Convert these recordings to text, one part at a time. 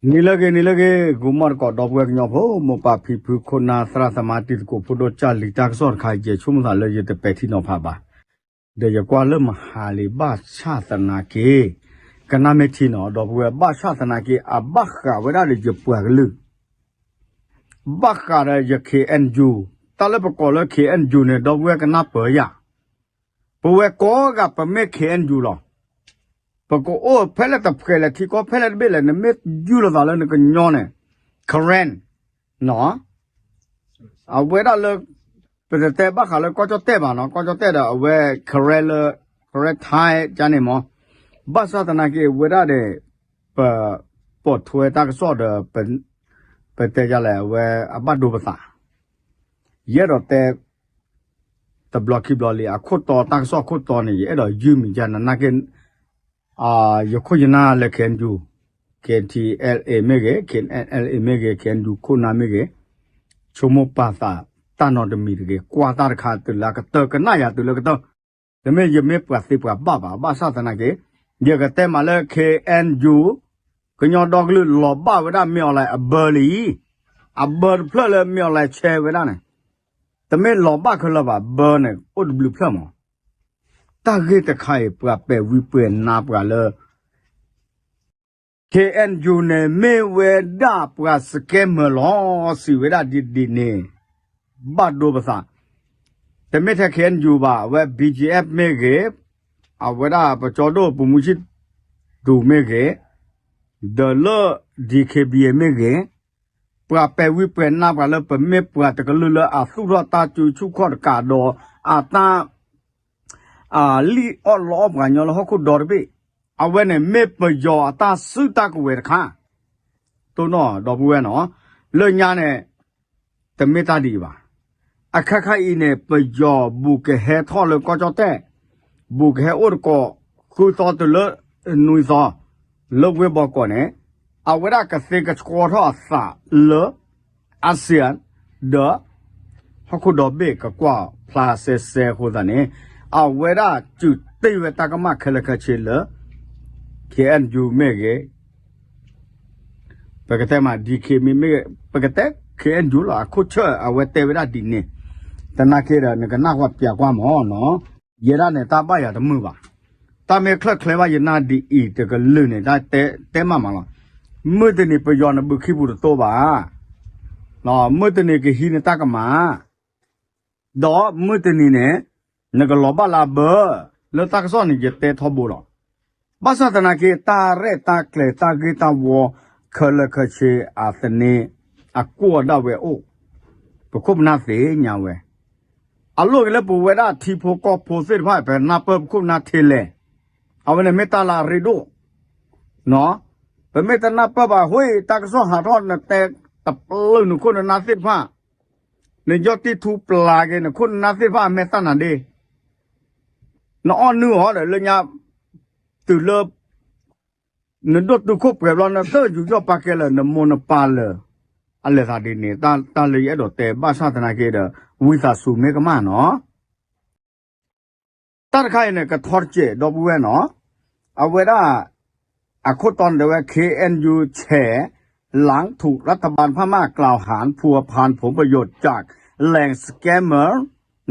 နံၤလၢအဂ့ၤ နံၤလၢအဂ့ၤ ဂီၤမီၢ်တကိး ဒီပုၢ်ဝဲၢ်ကညီဖိ မိၢ်ပၢ်ဖံဖု ခိၣ်နၢ်သရၣ်သမါ တံၤသကိးဖိဒိၣ် ကၢ်လံၤ တၢ်ကစီၣ်တခါအံၤ ယဆိကမိၣ်သးလၢယတပဲာ်ထံနီၤဖးဘၣ်. ဒီးယကွၢ်လၢမဟါလံ ဘၣ်ဆၣ်သနာ်က့ ကနၣ်မ့ၢ်ထံနီၤ ဒီပုၢ်ဝဲၢ် ဘၣ်ဆၣ်သနာ်က့ အဘၣ်ဃးဝဲဒၣ်ဒီးယပှၤကလုာ် ဘၣ်ဃးဒီးယ ခ့ၣ်အဲၣ်ယူၣ် တၢ်လၢပကိးလၢ ခ့ၣ်အဲၣ်ယူၣ် န့ၣ် ဒီပုၢ်ဝဲၢ်ကနၢ်ပၢၢ်ယၤ ပဝဲကိးဂၤပမ့ၢ် ခ့ၣ်အဲၣ်ယူၣ် လီၤ. ပကအိၣ်ဖဲလဲၣ်တဖှဲးလဲၣ် ထံကီၢ်ဖဲလဲၣ်တဘ့ၣ်လဲၣ် နမ့ၢ်ယူၢ်လိာ်သးလၢနကညီန့ၣ် Karen နီၤ အဝဲဒၣ်လၢ ပတတဲဘၣ်ဃးလၢကီၢ်ကၠီၣ်တဲၣ်ဘၣ်နီၤ ကီၢ်ကၠီၣ်တဲၣ်ဒီးအဝဲ Karen လၢ Karen Thai ကန့ၣ်မး ဘၣ်ဆၣ်သနာ်က့ အဝဲဒၣ်န့ၣ် ပ ပိာ်ထွဲတၢ်ကစီၣ်ဒီး ပတဲယလဲၣ် အဝဲအဘၣ်ဒိပသး ယအဲၣ်ဒိးတဲ တဘျီခံဘျီလံ အခိၣ်တီ တၢ်ကစီၣ်အခိၣ်တီန့ၣ် ယအဲၣ်ဒိးယုၢ်မံၤယါနနာ်က့ ယခိၣ်ယနၢ်လၢ ခ့ၣ်အဲၣ်ယူၣ် ခ့ၣ်အဲၣ်ယူၣ် မ့ၢ်ဂ့ၤ ခ့ၣ်အဲၣ်ယူၣ် မ့ၢ်ဂ့ၤ ခ့ၣ်အဲၣ်ယူၣ် ခိၣ်နၢ်မ့ၢ်ဂ့ၤ ဆိကမိၣ်ပာ်သးတၢ်နီတမံၤတဂ့ၤ ကွၢ်တၢ်တခါတုၤလၢအကတၢၢ် ကနၣ်ယၤတုၤလၢကတၢၢ် တမ့ၢ်ယမ့ၢ်ပှၤသ့ပှၤဘၣ်ဘၣ် ဘၣ်ဆၣ်သနာ်က့ ယကတဲမးလၢ ခ့ၣ်အဲၣ်ယူၣ် ကညီဒီကလုာ်လီၤဘၣ်ဝဲဒၣ် မင်းအောင်လှိုင် အဘၢလံ အဘၢတဖျၢၣ်လၢ မင်းအောင်လှိုင် ဆဲးဝဲဒၣ်န့ၣ် တမ့ၢ်လီၤဘၣ်ခဲလၢာ်ဘၣ် ဘၢန့ၣ် အိၣ်တဘျုးဖျၢၣ်မး တၢ်ဂ့ၢ်တခါအံၤ ပှၤပဲာ်ဝံပှဲၤနါပှၤလၢ ခ့ၣ်အဲၣ်ယူၣ် န့ၣ် မ့ၢ်ဝဲဒၣ်ပှၤ scammer လီၤ စံးဝဲဒၣ်ဒ်န့ၣ် ဘၣ်ဒိပသး တမ့ၢ်ထဲ ခ့ၣ်အဲၣ်ယူၣ် ဘၣ် အဝဲ ဘီကၠံအ့ၣ် မ့ၢ်ဂ့ၤ အဝဲဒၣ်ပကၠီဒိၣ် ပမူဆံၣ်တူၤ မ့ၢ်ဂ့ၤ ဒီးလၢ ဒီကၠံဘံအ့ၣ် မ့ၢ်ဂ့ၤ ပှၤပဲာ်ဝံပှဲၤနါပှၤလၢပမ့ၢ်ပှၤတကလုာ်လၢအသူၣ်ထီၣ်တၢ်စုဆူၣ်ခီၣ်တကးဒီး အတၢ် အလံၣ်အီၣ်လီအီၣ်ပှၤကညီလၢဟီၣ်ခိၣ်ဒီတဘ့ၣ် အဝဲန့ၣ်မ့ၢ်ပယီၤအတၢ်စုတၢ်ကဝဲၤတခါ တိၢ်နီၣ်ဒီပုၢ်ဝဲၢ်နီၤ လၢညါန့ၣ် တမ့ၢ်တၢ်ဒ်အံၤဘၣ်. အခါခါအံၤန့ၣ် ပယီၤဘူးကဟဲထီၣ်လၢကီၢ်ကၠီၣ်တဲၣ် ဘူးကဟဲအိၣ်တကိး ဃုသီတုၤလၢ နွံသီ လၢဝ့ၢ်ဘီကီးန့ၣ် အဝဲဒၣ်ကသ့ကဆှီထီၣ်အသးလၢ ASEAN ဒီး ဟီၣ်ခိၣ်ဒီဘ့ၣ်ကကွၢ်ဖျါစဲစဲအဃိသတးန့ၣ် အဝဲဒၣ်စူးတ့ၢ်ဝဲတၢ်ကမၣ်ခဲလၢာ်ခဲဆ့လၢ ခ့ၣ်အဲၣ်ယူၣ် မ့ၢ်ဂ့ၤ ပကတဲမး ဒီကၠံ မ့ၢ် ပကတဲ ခ့ၣ်အဲၣ်ယူၣ် လီၤ အခိၣ်ဆၢၣ်အဝဲတဲဝဲဒၣ်ဒ်န့ၣ် သနာ်က့ဒီး နကနၣ်ကွၢ်ပျးကွၢ်မးနီၤ ယဲဒၣ်န့ၣ် တၢ်ဘၣ်ယၤတမုာ်ဘၣ်. တၢ်မ့ၢ်ချၢၣ်ချဲဘၣ်ယနၢ်ဒ်အံၤတကလုာ်န့ၣ် တၢ်တဲမးမးလီၤ. မုၢ်တနံၤပယီၤနဘုးခံပူၤတသိးဘၣ် မုၢ်တနံၤကဟံးနတၢ်ကမၣ် ဒီးမုၢ်တနံၤန့ၣ် နကလီၤဘၣ်လၢအဘၢ လၢတၢ်ကစီၣ်န့ၣ် ယတဲထီဘိလီၤ. ဘၣ်ဆၣ်သနာ်က့ တၢ်ရဲၣ်တၢ်ကျဲၤတၢ်ဂ့ၢ်တၢ်ဝီ ခဲလၢာ်ခဲဆ့အသန့ အကွီၢ်ဒၣ်ဝဲအိၣ် ပခိၣ်ပနၢ်သ့ၣ်ညါဝဲ အလိၣ်က့ၤလၢပဝဲဒၣ်ထံဖိကီၢ်ဖိသ့ၣ်တဖၣ် ပနၢ်ပၢၢ်ပခိၣ်ပနၢ်ထဲလဲၣ်. အဝဲန့ၣ်မ့ၢ်တၢ်လၢအရ့ဒိၣ် ပမ့ၢ်တနၢ်ပၢၢ်ဘၣ် ဟိတၢ်ကစီၣ်ဟးထီၣ် နတဲတပျုာ်နခိၣ်နနၢ်သ့ၣ်တဖၣ် နယီၢ်တံၢ်ထူပျးက့ၤ နခိၣ်နနၢ်သ့ၣ်တဖၣ် အမဲာ်သၣ်နၤဒ့ နအီၣ်နုၢ်အီၤဒီးလၢညါ တုၤလၢ နဒိၣ်တုာ်ခိၣ်ပှဲၤဘျီ နသၢယူးယီၣ်ပာ်ကဲလၢာ် နမိၢ်နပၢ်လၢာ် အလဲၤသးဒ်န့ၣ် တၢ်လၢယအဲၣ်ဒိးတဲ ဘၣ်ဆၣ်သနာ်က့ဒီး ဝံသးစူၤမ့ၢ်ကမၣ်နီၤ တၢ်တခါအံၤန့ၣ် ကထီတစဲး ဒီပုၢ်ဝဲၢ်နီၤ အဝဲဒၣ် အခိၣ်တီန့ၣ်တဲဝဲ ခ့ၣ်အဲၣ်ယူၣ် ဆဲး หลังถูกรัฐบาลพม่ากล่าวหาพัวพันผลประโยชน์จากแหล่ง scammer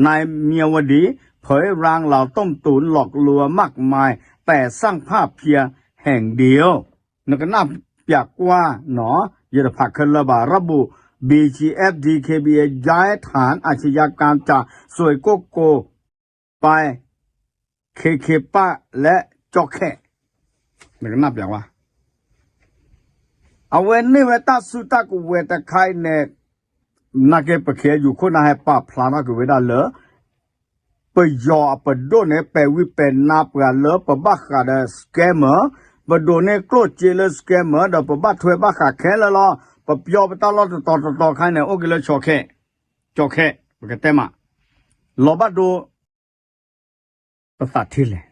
ในเมียวดี เผยรังเหล่าต้มตุ๋นหลอกลวงมากมาย แต่สร้างภาพเพียงแห่งเดียว နကနၣ်ပျးကွၢ်နီၤ ယတဖးခဲလၢာ်ဘၣ် ระบุ บีจีเอฟ ดีเคบีเอ ย้ายฐานอาชญากรจากสวยโกโก ไป เคเคปะ และ จอกแคะ နကနၣ်ပျးကွၢ် အဝဲန့ၢ်ဝဲတၢ်စုတၢ်ကဝဲၤတခါအံၤန့ၣ် နာ်က့ ပ ခ့ၣ်အဲၣ်ယူၣ် ခိၣ်နၢ်ဟဲပာ်ဖျါထီၣ်က့ၤဝဲဒၣ်လၢ ပယီၤအပဒိၣ်န့ၣ် ပဲာ်ဝံပဲာ်နါပှၤလၢပဘၣ်ဃးဒီး scammer ပဒိးန့ၢ်ကျိၣ်စ့လၢ scammer ဒီးပဘၣ်ထွဲဘၣ်ဃးခဲလၢာ်လီၤ. ပပျီပတၢ်လီၢ်တတီၤတတီၤခါန့ၣ် အိၣ်က့ၤလၢ ကၠီခဲ ကၠီခဲ ပကတဲမး လီၤဘၣ်ဒိ ပသးထဲလဲၣ်.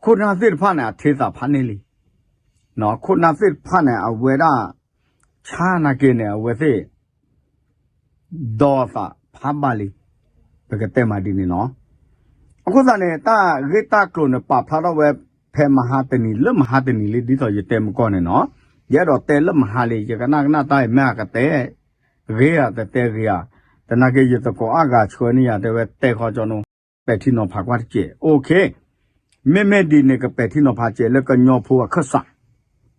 ခိၣ်နၢ်သ့ၣ်တဖၣ်န့ၣ် အထဲသးဖးန့ၢ်လံ. ခိၣ်နၢ်သ့ၣ်တဖၣ်န့ၣ် အဝဲဒၣ် ဆါနာ်က့န့ၣ် အဝဲသ့ၣ် ဒီသးဖးဘၣ်လံ. ပကတဲမးဒ်န့ၣ်နီၤ. အဃိသတးန့ၣ် တၢ်ဂ့ၢ်တၢ်ကျိၤန့ၣ် ပာ်ဖျါထီၣ်ဝဲ ဖဲမဟါတနံၤလၢမဟါတနံၤလံ ဒ်သိးယတဲမကီၢ်န့ၣ်နီၤ. ယအဲၣ်ဒိးတဲလၢမဟါလံ ယကနၣ်ကနၣ်တၢ်အံၤ မ့ၢ်အကတဲဂ့ၤဧါ တတဲဂ့ၤဧါ, သနာ်က့ ယသကိးအါဂၤဆှၢန့ၢ်ယၤ တဲဝဲတဲဃီကၠီနီၤ, ပဲာ်ထံနီၤဖးကွၢ်တစဲး OK, မ့မ့ၢ်ဒ်န့ၣ် ကပဲာ်ထံနီၤဖးစဲးလၢကညီဖိအခၢၣ်စး,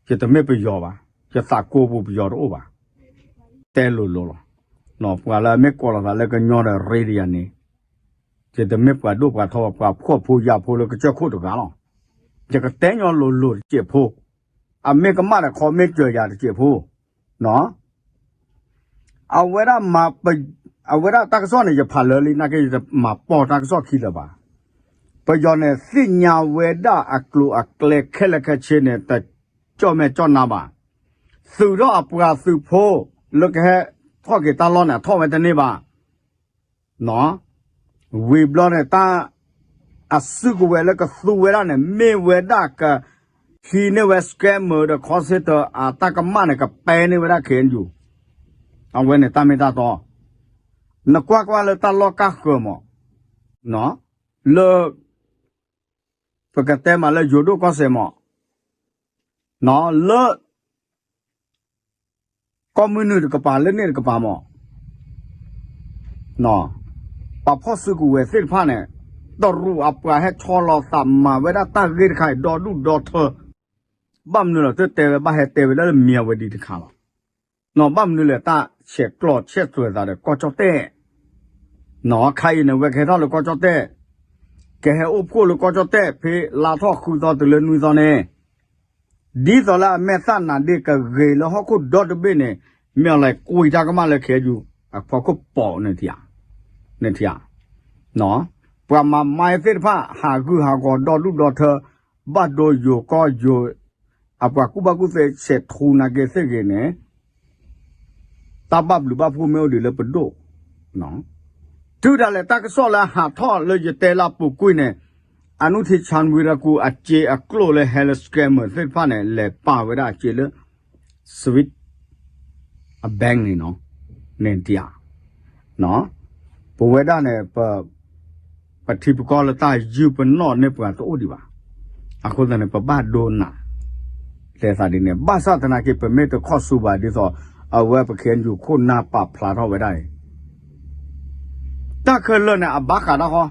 ယတမ့ၢ်ပယီၤဘၣ်, ယသးကိးပူၤပယီၤတအိၣ်ဘၣ်, တဲလိၤလိၤလီၤ. ပှၤလၢအမ့ၢ်ကိးလီၤသးလၢကညီဒီးရ့ဒ်ယၤန့ၣ်, ယတမ့ၢ်ပှၤဒိၣ်ပှၤထီ ပှၤဖှီၣ်ဖိယာ်ဖိလၢကစၢၢ်ခိၣ်တဂၤလီၤ. ယကတဲညီလိၤလိၤတစဲးဖိ, အမ့ၢ်ကမၣ်ဒီးခီမ့ၢ်စၢၤယၤတစဲးဖိ, အဝဲဒၣ်မၤပ, အဝဲဒၣ်တၢ်ကစီၣ်န့ၣ် ယဖးလၢာ်လံ နာ်က့ ယတမၤပိာ်တၢ်ကစီၣ်ခံလၢၤဘၣ်. ပယီၤန့ၣ် သ့ၣ်ညါဝဲဒၣ်အကျိၤအကျဲခဲလၢာ်ခဲဆ့န့ၣ် တကၠီၣ်မဲာ်ကၠီၣ်နါဘၣ်. သုးထီၣ်အပှၤသုးဖိ လၢကဟဲထီၣ်က့ၤတၢ်လီၢ်န့ၣ် အထီၣ်ဝဲတန့ၢ်ဘၣ်. ဝံၤဘျီန့ၣ် တၢ်အစုကဝဲၤလၢကသူဝဲဒၣ်န့ၣ် မ့ၢ်ဝဲဒၣ်ကဟံးန့ၢ်ဝဲ scammer ဒီး call center အတၢ်ကမၣ်န့ၣ် ကပဲန့ၢ်ဝဲဒၣ် ခ့ၣ်အဲၣ်ယူၣ်, အဝဲန့ၣ်တၢ်မ့ၢ်တၢ်တီ, နကွၢ်ကွၢ်လၢတၢ်လီၢ်ကၢ်ဃၢၤမး, လၢ ပကတဲမးလၢယိၤဒိၣ်ကီၢ်စဲၣ်မး, လၢ ကီၢ်မုၢ်နုာ်တကပၤ လၢန့ၣ်တကပၤမး, ပှၤဖီၣ်စုကဝဲၤသ့ၣ်တဖၣ်န့ၣ် တရူးအပှၤဟဲဆီလီၤသးမၤဝဲဒၣ်တၢ်ဂ့ၢ်တခါအံၤ ဒီဒူၣ်ဒီထၢ, ဘၣ်မနုၤလီၤ တတဲဝဲ ဘၣ်ဟဲတဲဝဲဒၣ်လၢမံၤအဝဲဒံးတခါလီၤ. ဘၣ်မနုၤလဲၣ် တၢ်ဆဲးကျိးဆဲးသွဲၣ်သးဒီးကီၢ်ကၠီၣ်တဲၣ်, ခါအံၤန့ၣ် ဝဲကဟဲထီၣ်လၢကီၢ်ကၠီၣ်တဲၣ်, ကဟဲအိၣ်ဖှိၣ်လၢကီၢ်ကၠီၣ်တဲၣ် ဖဲလါထီၣ်ဃုသီတုၤလၢနွံသီန့ၣ်, ဒ်သိးလၢအမဲာ်သၣ်နါဒ့ကဂ့ၤလၢဟီၣ်ခိၣ်ဒီတဘ့ၣ်န့ၣ်, မ့ၢ်အီၤလဲၤကွံာ်တၢ်ကမၣ်လၢ ခ့ၣ်အဲၣ်ယူၣ် အဖီခိၣ်ပိာ်န့ၣ်ထံဧါ, န့ၣ်ထံဧါ, ပှၤမၤမါသ့ၣ်တဖၣ် ဟးဂူာ်ဟးဂီၤဒီဒူၣ်ဒီထၢ, ဘၣ်ဒိယိၤကီၢ်ယိၤ အပှၤကူၣ်ဘၣ်ကူၣ်သ့ ဆဲးထူနာ်က့သ့ၣ်ဂ့ၤန့ၣ် တၢ်ဘၣ်ဘျုးဘၣ်ဖှိၣ်မ့ၢ်အိၣ်ဒံးလၢပဒိၣ်, တုၤဒၣ်လဲာ်တၢ်ကစီၣ်လၢအဟးထီၣ်လၢယတဲလၢအပူၤကွံာ်န့ၣ်, အနုထံဆၣ်ဝံရကူၣ် အစ့အကျိၣ်လၢဟဲလၢ scammer သ့ၣ်တဖၣ်န့ၣ် လဲၤပာ်ဝဲဒၣ်အစ့လၢ Swiss အ bank န့ၣ်နီၤ, န့ၣ်တံၢ်ဧါ, ပဝဲဒၣ်န့ၣ် ပထံပကီၢ်လၢတၢ်ယုၢ်ပနီၣ်န့ၢ်ပှၤတအိၣ်ဒံးဘၣ်. အဃိသတးန့ၣ် ပဘၣ်ဒိနး လဲၤသးဒ်န့ၣ် ဘၣ်ဆၣ်သနာ်က့ ပမ့ၢ်တခီၣ်ဆူဘၣ်ဒ်သိး အဝဲပ ခ့ၣ်အဲၣ်ယူၣ် ခိၣ်နၢ်ပာ်ဖျါထီၣ်ဝဲဒၣ်အံၤ တၢ်ခဲလၢာ်န့ၣ် အဘၣ်ဃးတၢ်ဃီ,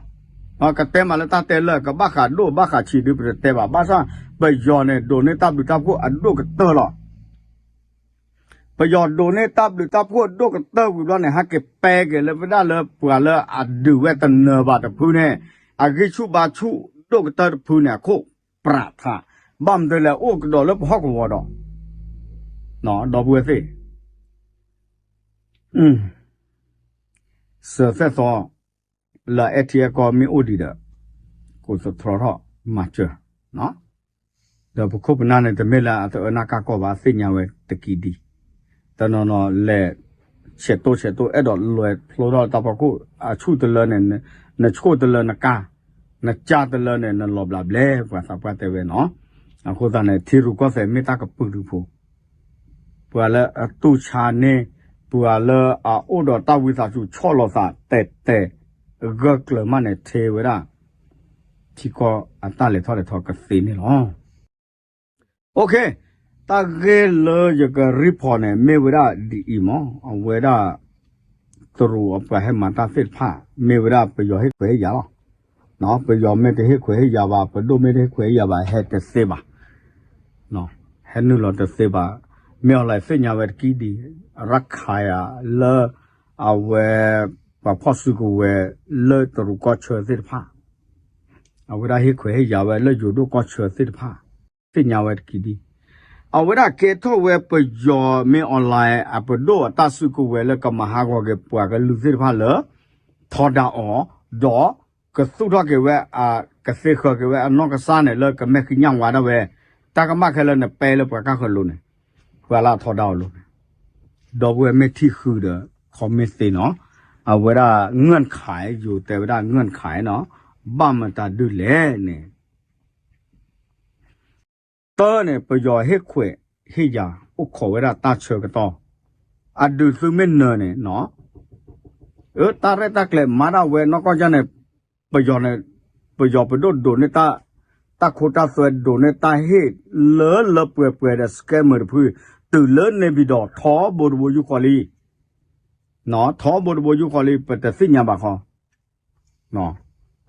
ကတဲမးလၢတၢ်တဲလၢာ် ကဘၣ်ဃးဒိၣ်ဘၣ်ဃးဆံးဒုးပတတဲဘၣ်. ဘၣ်ဆၣ် ပယီၤန့ၣ် ဒိးန့ၢ်တၢ်ဘျုးတၢ်ဖှိၣ်အဒိၣ်ကတၢၢ်လီၤ. ပယီၤဒိးန့ၢ်တၢ်ဘျုးတၢ်ဖှိၣ်အဒိၣ်ကတၢၢ်ဝံၤဘျီန့ၣ် ဟဲက့ၤပဲက့ၤလၢဝဲဒၣ်လၢပှၤလၢအဒုးဝဲတနၢၤဘၣ်တဖုန့ၣ် အဂံၢ်ဆူၣ်ဘါဆူၣ်ဒိၣ်ကတၢၢ်တဖုန့ၣ် အခိၣ်ပြးထး, ဘၣ်မနုၤလဲၣ် အိၣ်ကဒီးလၢပဟီၣ်ကဝီၤဒီး ဒီပုၢ်ဝဲၢ်သ့ၣ် စၢၤသဲၣ်သီ လၢအဲၣ်ထံအဲၣ်ကီၢ်မ့ၢ်အိၣ်ဒံးဒီး ကိးသတြီထီၣ်မၤစၢၤ, ဒီးပခိၣ်ပနၢ်န့ၣ် တမ့ၢ်လၢအတအၢနၢ်ကၢ်ကီၢ်ဘၣ် သ့ၣ်ညါဝဲတကံးဒံး, တနီၤနီၤလဲၤ ဆဲးတိၢ်ဆဲးတိၢ် အဲၣ်ဒိးလဲၤဖျိထီၣ်တၢ်ဖီခိၣ် အဆူၣ်တလၢန့ၣ် နဆိၣ်တလၢနကါ, နကၢ်တလၢန့ၣ် နလီၤဘျးဘျဲ ပှၤသးပှၢ်တဲဝဲနီၤ. အဃိသတးန့ၣ် ထံရူၢ်ကီၢ်သဲးမ့ၢ်တၢ်ကပုာ်ဒုးဖိ ပှၤလၢအတူၢ်ဆါန့ၢ်, ပှၤလၢအအိၣ်ဒီးတၢ်ဝံသးစူၤဆီၣ်လီၤသးတဲာ်တဲာ် ဂၢၢ်ကျၢၤမးန့ၣ် ထ့ဝဲဒၣ် ထံကီၢ်အတၢ်လဲၤထီၣ်လဲၤထီကသ့န့ၣ်လီၤ. OK, တၢ်ဂ့ၢ်လၢယကreportန့ၣ် မ့ၢ်ဝဲဒၣ်ဒ်အံၤမး, အဝဲဒၣ် တရူးအပှၤဟဲမၤတၢ်သ့ၣ်တဖၣ် မ့ၢ်ဝဲဒၣ်ပယီၤဟ့ၣ်ခွဲးဟ့ၣ်ယာ်လီၤ. ပယီၤမ့ၢ်တဟ့ၣ်ခွဲးဟ့ၣ်ယာ်ဘၣ်, ပဒိၣ်မ့ၢ်တဟ့ၣ်ခွဲးဟ့ၣ်ယာ်ဘၣ် ဟဲတသ့ဘၣ်, ဟဲနုာ်လီၤတသ့ဘၣ်. မ့ၢ်အီၤလဲၤသ့ၣ်ညါဝဲတကံၢ်ဒံး ရခၢၣ်ဧါ လၢ အဝဲ ပှၤဖီၣ်စုကဝဲၤလၢတရူးကီၢ်ဆၢသ့ၣ်တဖၣ် အဝဲဒၣ်ဟ့ၣ်ခွဲးဟ့ၣ်ယာ်ဝဲလၢယိၤဒိၣ်ကီၢ်ဆၢသ့ၣ်တဖၣ် သ့ၣ်ညါဝဲတကံၢ်ဒံး. အဝဲဒၣ်ကဲထီၣ်ဝဲပယီၤမ့ၢ်အီၤလဲၣ် အပဒိၣ်အတၢ်စုကဝဲၤလၢကမၤဟးဂီၤက့ၤပှၤကလုာ်သ့ၣ်တဖၣ်လၢ ထီဒါအီၤ, ဒီးကသူၣ်ထီၣ်က့ၤဝဲ ကသ့ဃၢၤက့ၤဝဲအနီၢ်ကစၢ်န့ၣ် လၢကမဲာ်ဃံညၣ်ဝါဒၣ်ဝဲ, တၢ်ကမၣ်ခဲလၢာ်န့ၣ်ပဲလၢပှၤကၢ်ဃၢၤလိၤန့ၣ်, ပှၤလၢအထီဒါအီၤလိၤန့ၣ်, ဒီပုၢ်ဝဲၢ်မ့ၢ်ထံၣ်ဃုာ်ဒီး commentသ့နီၤ, အဝဲဒၣ် ငၢၼ်းခး ယိၤတဲဝဲဒၣ် ငၢၼ်းခး နီၤ, ဘၣ်မတၤဒုလဲၣ်န့ၣ် တၢ်န့ၣ် ပယီၤဟ့ၣ်ခွဲးဟ့ၣ်ယာ် အိၣ်ခိးဝဲဒၣ်တၢ်ဆၢကတီၢ်, အဒုးသုမ့ၢ်နၢၤန့ၣ်နီၤ, အၢ တၢ်ရဲၣ်တၢ်ကျဲၤမၤဒၣ်ဝဲနီၢ်ကီၢ်ယါန့ၣ်, ပယီၤန့ၣ်, ပယီၤပဒိၣ်ဒိးန့ၢ်တၢ်, တၢ် တၢ်ခိတၢ်သွဲဒိၣ်န့ၢ်တၢ်ဟ့ၣ်လၢလၢပှဲၤပှဲၤဒီး scammer တဖု တုၤလၢ နေပြည်တော် ထီဘိတဘိယူၢ်ဃီလံ ထီဘိတဘိယူၢ်ဃီလံ ပတသ့ၣ်ညါဘၣ်ဃီ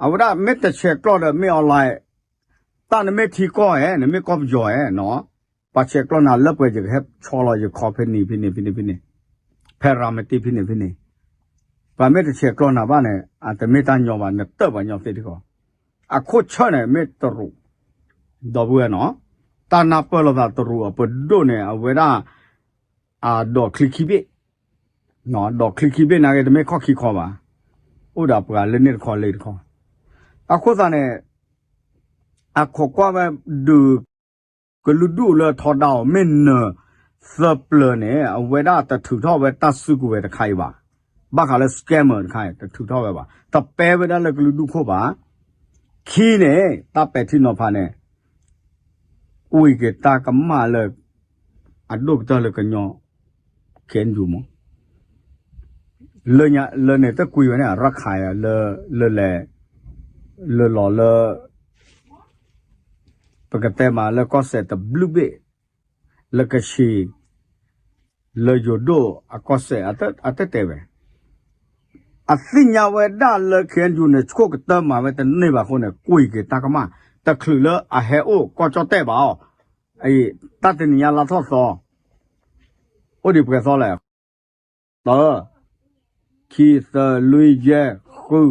အဝဲဒၣ်မ့ၢ်တဆဲးကျိးဒီးမ့ၢ် online တၢ်နမ့ၢ်ထံကီၢ်ဧဲ နမ့ၢ်ကီၢ်ပယီၤဧဲနီၤ, ပှၤဆဲးကျိးနၤလၢပှဲၤယကဟဲဆီလီၤယခီဖဲန့ၣ်ဖဲန့ၣ်ဖဲန့ၣ်ဖဲန့ၣ်, ဖဲရၤမတံဖဲန့ၣ်ဖဲန့ၣ်, ပှၤမ့ၢ်တဆဲးကျိးနၤဘၣ်န့ၣ် အတမ့ၢ်တၢ်ညီဘၣ် နတၢၢ်ပှၤညီသ့ၣ်တခီ, အခိၣ်ဆၢၣ်န့ၣ်မ့ၢ်တရူး, ဒီပုၢ်ဝဲၢ်နီၤ, တၢ်နၢ်ပၢၢ်လိာ်သးတရူးအပဒိၣ်န့ၣ် အဝဲဒၣ် အဒိးချံခံဘ့ၣ် ဒိးချံခံဘ့ၣ်နာ်က့တမ့ၢ်ခီၣ်ခံခီဘၣ်, အိၣ်ဒီးပှၤလၢန့ၣ်တခီလၢတခီ, အဃိသတးန့ၣ် အခိးကွၢ်ဝဲဒုး ကလုာ်ဒူၣ်လၢထီဒါအီၤ မ့ၢ်နၢၤသၢပျၢၤန့ၣ် အဝဲဒၣ်တထုးထီၣ်ဝဲတၢ်စုကဝဲၤတခါအံၤဘၣ်, ဘၣ်ဃးလၢ scammer တခါအံၤ တထုးထီၣ်ဝဲဘၣ်, တပဲဝဲဒၣ်လၢကလုာ်ဒူၣ်ခိၣ်ဘၣ်, ခံန့ၣ် တၢ်ပဲာ်ထံနီၤဖးန့ၣ် ကွံာ်က့ၤတၢ်ကမၣ်လၢ အဒိၣ်ကတၢၢ်လၢကညီ ခ့ၣ်အဲၣ်ယူၣ်မး, လၢန့ၣ်တကွံာ်ဝဲန့ၣ် အရခၢၣ်လၢ လၢလဲၤ လၢလီၤလၢ ပကတဲမးလၢကီၢ်စဲၣ်တဘျုးဘ့ၣ်, လၢကဆံး, လၢယိၤဒိၣ်အကီၢ်စဲၣ် အတတဲဝဲ အသ့ၣ်ညါဝဲဒၣ်လၢ ခ့ၣ်အဲၣ်ယူၣ်န့ၣ် ဆှိၣ်ကတၢၢ်မၤဝဲတန့ၢ်ဘၣ်အဃိန့ၣ် ကွံာ်က့ၤတၢ်ကမၣ်, တချုးလၢအဟဲအိၣ်ကီၢ်ကၠီၣ်တဲၣ်ဘၣ်အီၤ, တၢ်တနံၤညါလါထီၣ်သီ အိၣ်ဒံးပှဲၤသီလဲၣ်, သၢ, ခံ, သၢ, လွံၢ်, ယဲၢ်, ဃု,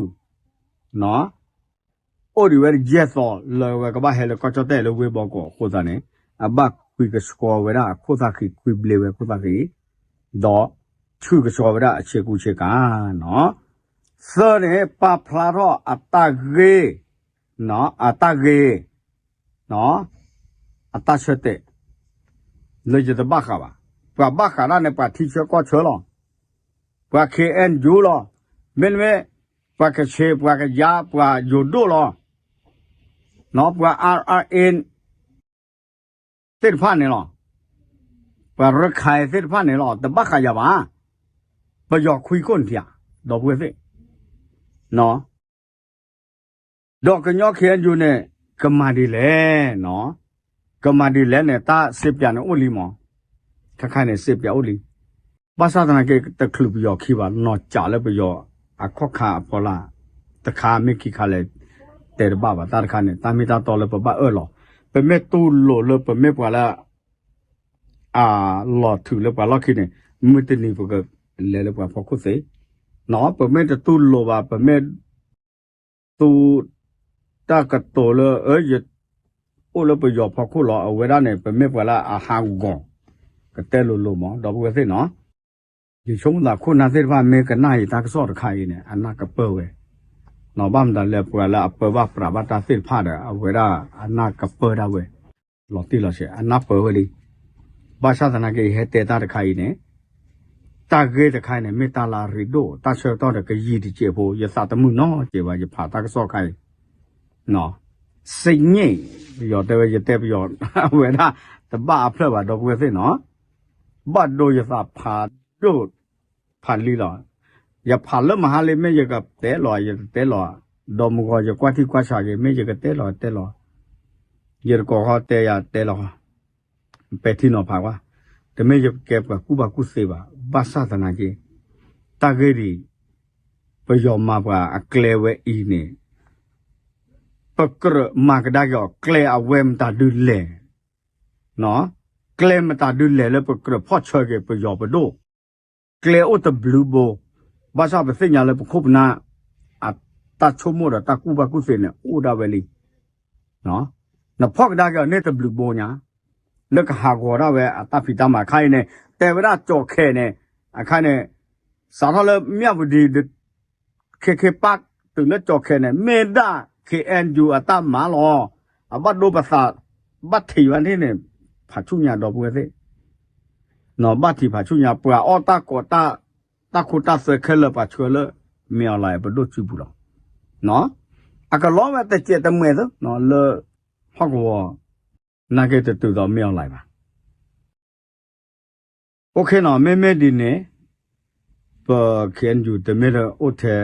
အိၣ်ဒံးဝဲယဲၢ်သီ လၢဝဲကဘၣ်ဟဲလၢကီၢ်ကၠီၣ်တဲၣ်လၢဝ့ၢ်ဘီကီးအဃိသတးန့ၣ် အဘၣ်ခွံကဆှီဝဲဒၣ်အခိၣ်သၣ်ဃံး ခွံဘျ့ဝဲခိၣ်သၣ်ဃံး, ဒီးထုကဆှီဝဲဒၣ်အဆ့ကူဆ့ကၤနီၤ, သၢန့ၣ် ပာ်ဖျါထီၣ်အတၢ်ဂ့ၢ် အတၢ်ဂ့ၢ် အတၢ်ဆၢတဲာ် လၢယတဘၣ်ဃးဘၣ်, ပှၤဘၣ်ဃးဒၣ်န့ၣ် ပှၤထံဆၢကီၢ်ဆၢလီၤ, ပှၤ ခ့ၣ်အဲၣ်ယူၣ်လီၤ, မ့တမ့ၢ် ပှၤကဆ့း ပှၤကယါ ပှၤယိၤဒိၣ်လီၤ, ပှၤ အါရအ့ သ့ၣ်တဖၣ်န့ၣ်လီၤ, ပှၤရခၢၣ်သ့ၣ်တဖၣ်န့ၣ်လီၤ, တဘၣ်ဃးယၤဘၣ်, ပယီၤခွံခိၣ်န့ၣ်ထံဧါ, ဒီပုၢ်ဝဲၢ်သ့ၣ် ဒီးကညီ ခ့ၣ်အဲၣ်ယူၣ်န့ၣ် ကမၤဒ်လဲၣ်, ကမၤဒ်လဲၣ်န့ၣ် တၢ်စ့ပၠးန့ၣ်အိၣ်လံမး, ခဲခါန့ၣ် စ့ပၠးအိၣ်လံ, ဘၣ်ဆၣ်သနာ်က့ တချုးပယီၤခံဘၣ် နီၢ်ကးလၢပယီၤ အခီၣ်ခါအဖီလာ် တခါမ့ၢ်ခံခါလဲၣ် တဲတဘၣ်ဘၣ်, တၢ်တခါန့ၣ် တၢ်မ့ၢ်တၢ်တီလၢပဘၣ်အၢၣ်လီၤ, ပမ့ၢ်တူၢ်လိာ်လၢပမ့ၢ်ပှၤလၢ အလီၤထုးလၢပှၤလီၢ်ခံန့ၣ် မုၢ်တနံၤပကလဲၤလၢပှၤဖီခိၣ်သ့, ပမ့ၢ်တတူၢ်လိာ်ဘၣ် ပမ့ၢ် သူ တၢ်ကတိၤလၢ ယအိၣ်လၢပယီၤဖီခိၣ်လီၤ အဝဲဒၣ်န့ၣ် ပမ့ၢ်ပှၤလၢအဟးဂီၤ ကတဲလိၤလိၤမး ဒီပုၢ်ဝဲၢ်သ့ၣ်နီၤ, ယဆိကမိၣ်သးခိၣ်နၢ်သ့ၣ်တဖၣ်မ့ၢ်ကနၣ်ယတၢ်ကစီၣ်တခါအံၤန့ၣ် အနၢ်ကပၢၢ်ဝဲ, ဘၣ်မတၤလဲၣ် ပှၤလၢအပၢဘၣ်ပြးဘၣ်တၢ်သ့ၣ်တဖၣ်ဒီး အဝဲဒၣ်အနၢ်ကပၢၢ်ဒၣ်ဝဲ လီၤတံၢ်လီၤဆဲး အနၢ်ပၢၢ်ဝဲလံ, ဘၣ်ဆၣ်သနာ်က့ ယဟဲတဲတၢ်တခါအံၤန့ၣ် တၢ်ဂ့ၢ်တခါအံၤန့ၣ် မ့ၢ်တၢ်လၢအရ့ဒိၣ် တၢ်ဆၢကတီၢ်ဒီးကယံာ်တစဲးဖိ ယသးတမုာ်နီတစဲးဘၣ် ယဖးတၢ်ကစီၣ်တခါအံၤ, စ့ညိၣ် ပယီၤတဲဝဲ ယတဲပယီၤ အဝဲဒၣ် တဘၣ်အဖျၢၣ်ဘၣ် ဒီပုၢ်ဝဲၢ်သ့ၣ်နီၤ, ဘၣ်ဒိယသးဖးဒိၣ် ဖးလံလီၤ, ယဖးလၢမဟါလံ မ့ၢ်ယကတဲလီၤ ယတတဲလီၤ, ဒီးမုၢ်ဂီၤယကွၢ်ထံကွၢ်ဆးက့ၤ မ့ၢ်ယကတဲလီၤတဲလီၤ, ယတကိးဃီတဲယၤတဲလီၤ ပဲာ်ထံနီၤဖးကွၢ်, တမ့ၢ်ယကဲပှၤကူၣ်ဘၣ်ကူၣ်သ့ဘၣ်, ဘၣ်ဆၣ်သနာ်က့ တၢ်ဂ့ၢ်ဒ်အံၤ, ပယီၤမၤပှၤအကျဲဝဲအံၤန့ၣ် ပကြၢးမၤကဒါက့ၤအီၤ ကျဲအဝဲမတၤဒုးလဲၣ်, ကျဲမတၤဒုးလဲၣ်လၢပကြၢးဖီၣ်ဆၢက့ၤပယီၤပဒိၣ်, ကျဲအိၣ်တဘျုးဘိ, ဘၣ်ဆၣ်ပသ့ၣ်ညါလၢပခိၣ်ပနၢ် အတၢ်ဆိကမိၣ်ဒီးတၢ်ကူၣ်ဘၣ်ကူၣ်သ့န့ၣ် အိၣ်ဒၣ်ဝဲလံ နဖီၣ်ကဒါက့ၤအီၤန့ၣ်တဘျုးဘိညါ, လၢကဟးဂီၤဒၣ်ဝဲအတၢ်ဖံးတၢ်မၤခါအံၤန့ၣ် တဲဝဲဒၣ်ကၠီၣ်ခဲန့ၣ်, အခါန့ၣ် စးထီၣ်လၢမၠၣ်ဝတံၤ ခ့ခ့ပၢ်တုၤလၢကၠီၣ်ခဲန့ၣ် မ့ၢ်ဒၣ် ခ့ၣ်အဲၣ်ယူၣ် အတၢ်မၤလီၤ, အဘၣ်ဒိပသး ဘၣ်ထံးဝဲန့ၣ်န့ၣ် ဖးဆူညါဒီပုၢ်ဝဲၢ်သ့ၣ် ဘၣ်ထံးဖးဆူညါ ပှၤအီၣ်တၢ်ကိးတၢ် တၢ်ခိတၢ်သွဲခဲလၢာ်ပှၤဆှၢလၢ မ့ၢ်အီၤလၢပဒိၣ်စုပူၤလီၤ. အကလီဝဲတစဲးတမှဲးသၢ လၢဟီၣ်ကဝီၤ နာ်က့တတုၤဒီးမ့ၢ်အီၤလၢဘၣ်. အိၣ်ခ့နီၤ မ့မ့ၢ်ဒ်န့ၣ် ပ ခ့ၣ်အဲၣ်ယူၣ် တမ့ၢ်အိၣ်ထဲ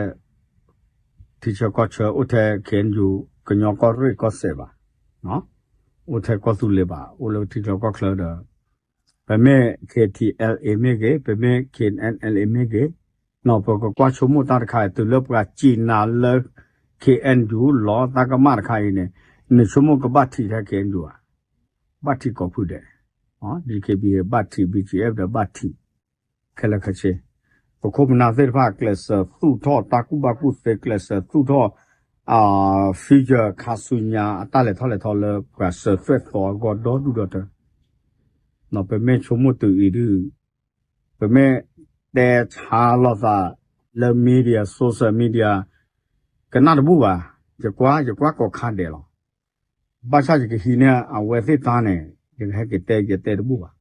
ထံဆၢကီၢ်ဆၢ အိၣ်ထဲ ခ့ၣ်အဲၣ်ယူၣ် ကညီကီၢ်ရ့ၣ်ကီၢ်စဲၣ်ဘၣ်. အိၣ်ထဲကီၢ်သူလ့ၤဘၣ်, အိၣ်လၢထံချၢကီၢ်ချၢဒီး ပမ့ၢ် K T L A မ့ၢ်ဂ့ၤ, ပမ့ၢ် K N L A မ့ၢ်ဂ့ၤ, ပကကွၢ်ဆိကမိၣ်တၢ်တခါအံၤ တုၤလၢပှၤစံးနၤလၢ K N U လီၤတၢ်ကမၣ်တခါအံၤန့ၣ်, နဆိကမိၣ်ကဘၣ်ထံးထဲ K N U ဧါ, ဘၣ်ထံးကိးဖုဒဲး, D K B A ဘၣ်ထံး, B G F ဒီးဘၣ်ထံး, ခဲလၢာ်ခဲဆ့, ပခိၣ်ပနၢ်သ့ၣ်တဖၣ် ကျဲးစၢးသူၣ်ထီၣ်တၢ်ကူၣ်ဘၣ်ကူၣ်သ့, ကျဲးစၢးသူၣ်ထီၣ် future ခါဆူညါ အတၢ်လဲၤထီၣ်လဲၤထီလၢပှၤစၢၤသွဲၣ်သီအဂီၢ်ဒီဒူၣ်ဒီတၢၢ်, ပမ့ၢ်ဆိကမိၣ်တုၤအံၤဒုး, ပမ့ၢ်တဲဆါလိာ်သးလၢ media, social media ကနၣ်တဘူၣ်ဘၣ်, ယကွၢ်, ယကွၢ်ကိးခါဒဲးလီၤ. ဘၣ်ဆၣ်ယကဟံးန့ၢ်အဝဲသ့ၣ်တၢ်န့ၣ်, ယကဟဲက့ၤတဲ ယတဲတဘူၣ်ဘၣ်.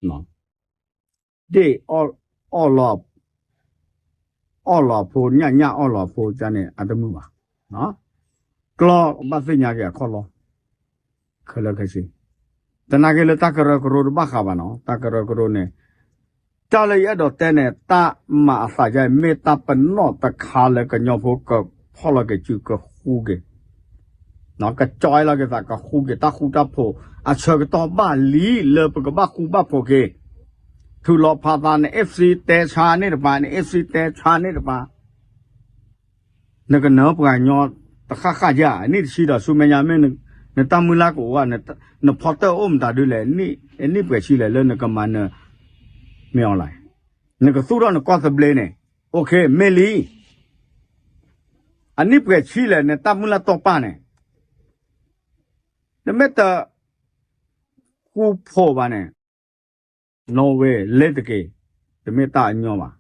ဒ်အီၣ်လီၤ, အီၣ်လီၤအဖိ, ညၣ်ညၣ်အီၣ်လီၤအဖိန့ၣ် အတမုာ်ဘၣ်. ကျီၢ်ဘၣ်သ့ၣ်ညါက့ၤအခီၣ်လီၢ်, ခဲလၢာ်ခဲဆ့, သနာ်က့လၢတၢ်ကရၢကရိတဘၣ်ဃးဘၣ်နီၤ, တၢ်ကရၢကရိန့ၣ် တၢ်လၢယအဲၣ်ဒိးတဲန့ၣ် တၢ်မၤအသးယါအံၤ မ့ၢ်တၢ်ပနီၣ်တခါလၢကညီဖိကဖီၣ်လီၤက့ၤစု ကဃူက့ၤ, ကကၠီလီၤက့ၤသး, ကဃူက့ၤတၢ်ဃူတၢ်ဖိး, အဆၢကတီၢ်ဘၣ်လံလၢပကဘၣ်ဃူဘၣ်ဖိးက့ၤ, ထုးလီၤဖးသး န FC တဲဆါန့ၣ်တပၤ, န FC တဲဆါန့ၣ်တပၤ နကနၢပှၤကညီတဃၣ်ဃၣ်ယါ, နံၣ်တဆံဒီးဆူမဲာ်ညါ မ့ၢ်နတၢ်မုၢ်လၢ်ကအိၣ်ဧါ, နဖီတၢၣ်အိၣ်မတၤဒုလဲၣ်, နံၣ်ပှဲၤဆံလဲၣ်လၢနကမၤနၢၤ မ့ၢ်အီၤလဲၣ်, နကသူၣ်ထီၣ်နကီၢ်သဘျ့န့ၣ်, OK မ့ၢ်လံ, အနံၣ်ပှဲၤဆံလဲၣ် နတၢ်မုၢ်လၢ်တီၢ်ပာ်န့ၣ်, နမ့ၢ်တ ဃူဖိးဘၣ်န့ၣ်, နီၣ်ဝ့ၤ လဲၤတက့ၢ်, တမ့ၢ်တၢ်အညီဘၣ်.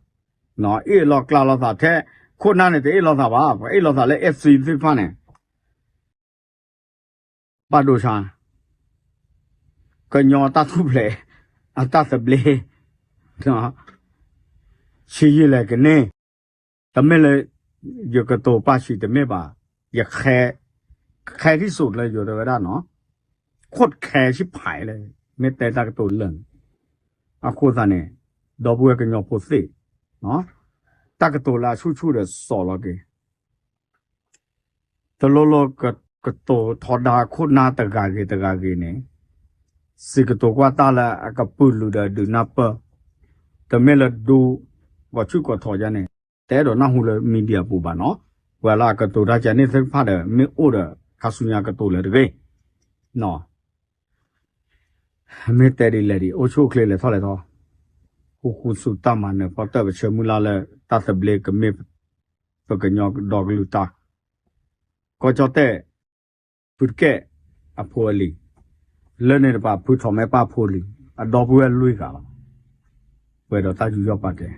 အ့ၣ်လိာ်ကျါလိာ်သးထဲ, ခိၣ်နၢ်န့ၣ် တအ့ၣ်လိာ်သးဘၣ်, ပှၤအ့ၣ်လိာ်သးလၢ FC သ့ၣ်တဖၣ်န့ၣ်, ဘၣ်ဒိဆါ, ကညီတၢ်ထူၣ်ဖျဲး, အတၢ်သဘျ့, ဆံးယံာ်လဲၣ်ကန့ၢ်, တမ့ၢ်လၢ ယကတိၤပာ်ဆံးတမ့ၢ်ဘၣ်, ယ ခဲ, ခဲ ที่สุด လၢယိၤတဲဝဲဒၣ်နီၤ, ခိၣ်ခဲဆံးဖးလၢ မ့ၢ်တဲတၢ်ကတိၤလၢာ်န့ၣ်, အဃိသတးန့ၣ်, ဒီပုၢ်ဝဲၢ်ကညီဖိသ့ၣ်, တၢ်ကတိၤလၢအဆူၣ်ဆူၣ်ဒီးစိာ်လီၤက့ၤ တလိၣ်လိၣ်ကတိၤထီဒါခိၣ်နၢ်တဂၤဂ့ၤတဂၤဂ့ၤန့ၣ်, စံးကတိၤကွၢ်တၢ်လၢအကပုာ်လုာ်ဒီးဒုးနၢ်ပၢၢ်, တမ့ၢ်လၢဒူ ဂီၤဆူၣ်ကီၤထီးယါန့ၣ်, တအဲၣ်ဒိးနၢ်ဟူလၢ media ပူၤဘၣ်နီၤ, ပှၤလၢအကတိၤတၢ်ကန့ၣ်သ့ၣ်တဖၣ်ဒီး မ့ၢ်အိၣ်ဒီးခါဆူညါကတိၤလၢၤတဂ့ၤ, မ့ၢ်တဲဒ်လဲၣ်ဒ် အိၣ်ဆူၣ်အိၣ်ချ့လဲၤထီၣ်လဲၤထီ, ဃူဃူဆူၣ်တၢ်မၤနၢၤဖီတၢၣ် ပဆၢမုၢ်လၢ်လၢတၢ်သဘျ့ကမ့ၢ် ပကညီဒီကလုာ်တၢ်, ကီၢ်ကၠီၣ်တဲၣ်, ဖုတကဲၣ်အဖိအလံၤ, လၢန့ၣ်တပၤ ဖုထီးမဲပၢ်ဖိလံၤ, အဒီပုၢ်ဝဲၢ်လွံၢ်ဂၤလီၤ, ပှဲၤဒီးတၢ်ယူးယီၣ်ပာ်ကဲ